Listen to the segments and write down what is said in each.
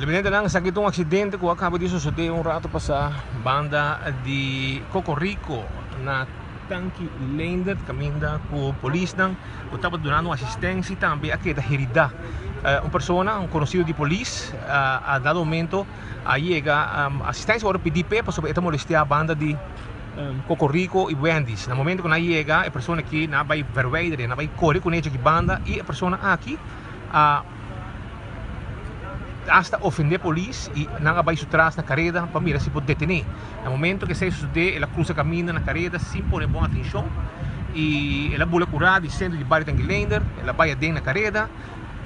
Televidentenan, esaki ta un accidente cu a caba di sucede un rato pasa banda di Cocorico na Tanki Leendert caminda cu polisnan cu tabata dunando un asistencia tambe a keda herida. Un persona, un conocido di polis a dado momento a yega asistencia ora pidi p'e pasobra e ta molestia banda di Cocorico y Wendy's. Na momento cu nan a yega e persona aki nan a bay verwijderen, nan a bay core cune dje aki banda y e persona aki a hasta ofende polis y nan a bay su tras na careda pa mira si por detene. Na momento cu esey sucede el a cruza caminda na careda sin pone bon atencion y el a bula cura di centro di bario Tanguilender, el a bay aden na careda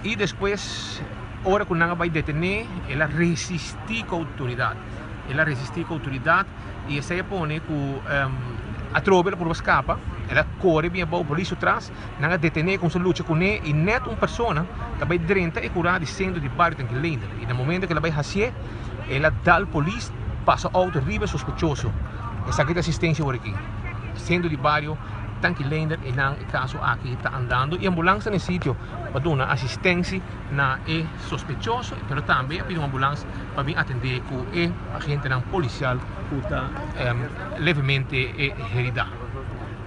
y despues ora cu nan a bay detene el a resisti cu autoridad, el a resisti cu autoridad y esey a pone cu atrobe el a purba scapa, el a core bien abao polis su tras. Nan a detené kumsa lucha kuné i nèt un persona ta bai drenta e kurá di sentro di bario Tanki-Leendert i na momento ku el a bai hasié el a dal polis pasa outo riba e sospechoso. Esaki ta asistensia awor aki. Sentro di bario Tanki-Leendert i nan e kaso aki ta andando i ambulans ta na e sitio pa duna asistensi na e sospechoso pero tambe a pidi un ambulans pa bin atendé ku e agentenan polisial ku ta levemente heridá.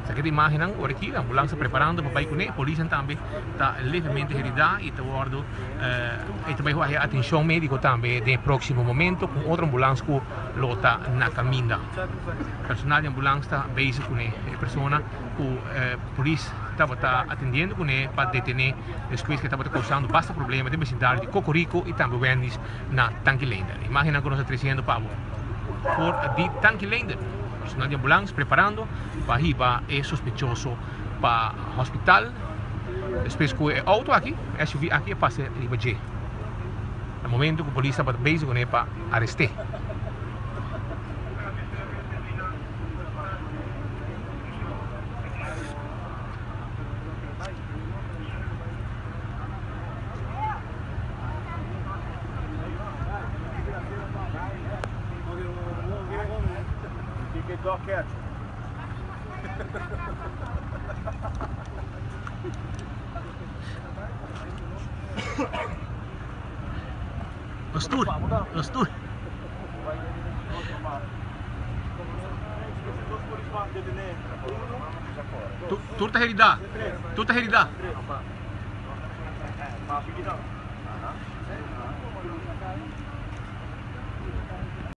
Esaki ta imagennan ora ki ambulans ta preparando pa bai kuné. Polisnan tambe ta levemente heridá i ta wòrdu i ta bai haña atenshon médiko tambe den e próksimo momento ku un otro ambulans ku lo ta na kaminda. Personal di ambulans ta bezig kuné e persona ku polis tabata atendiendo kuné pa detené despues ku e tabata kousando basta problema den besindario di Kokoriko i tambe Wendy's na Tanki Leendert. Imagennan ku nos ta tresiendo pa bo for di Tanki Leendert. Personal di ambulans preparando pa hiba e sospechoso pa hospital despues cu e auto aki, SUV aki a pasa riba dje. Na momento cu polis tabata bezig cune pa areste. Nos tur, nos tur. Tur ta herida, tur ta herida.